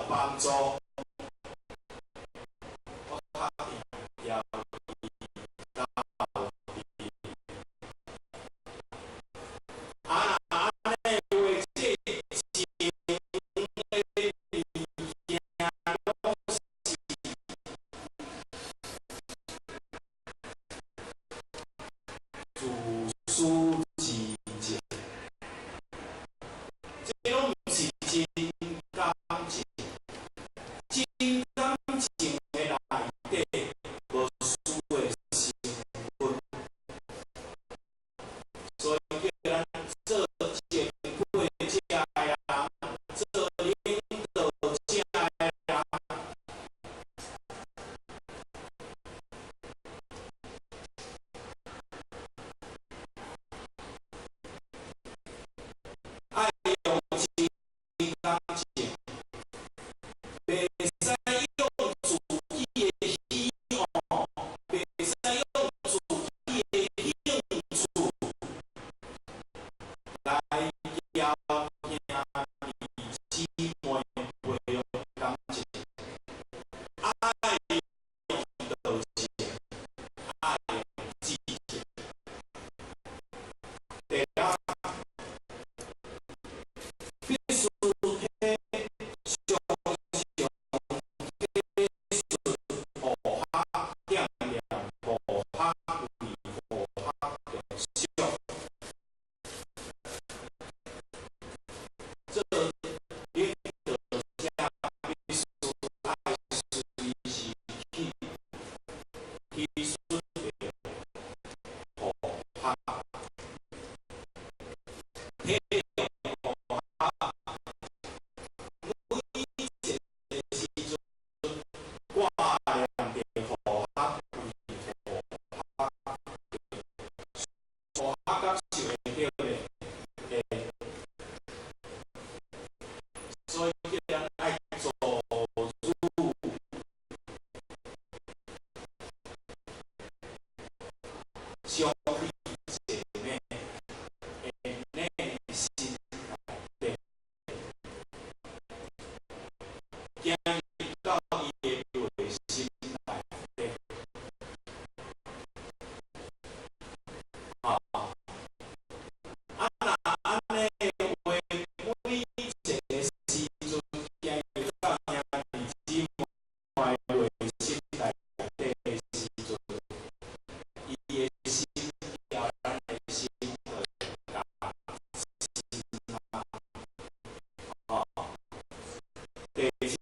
幫助，我確定牢伊鬥陣。啊，若按呢話，這情的物件攏是自私自情，這攏毋是真感情，真感情的內底無私的成分，所以叫咱做前輩者的人，做領導者的人，愛用真感情，袂使用自己的喜惡，袂使用自己的興趣來交兄弟姊妹培養感情，愛用道情，愛用智情。第六，必須體常常體恤和學，鍛鍊和學，為和學著想。做領導者必須愛隨時去體恤和學，體諒和學。每一個時陣掛念著和學，為和學著想，和學感受會著咧，會。所以叫咱愛做主，兄弟姐妹的內心內底，行入到伊的內心內底。啊，啊若按呢話，每一個時陣行入到兄弟姊妹內心內底的時陣，伊的心佮咱的心就會共心啊。哦，第七，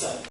神。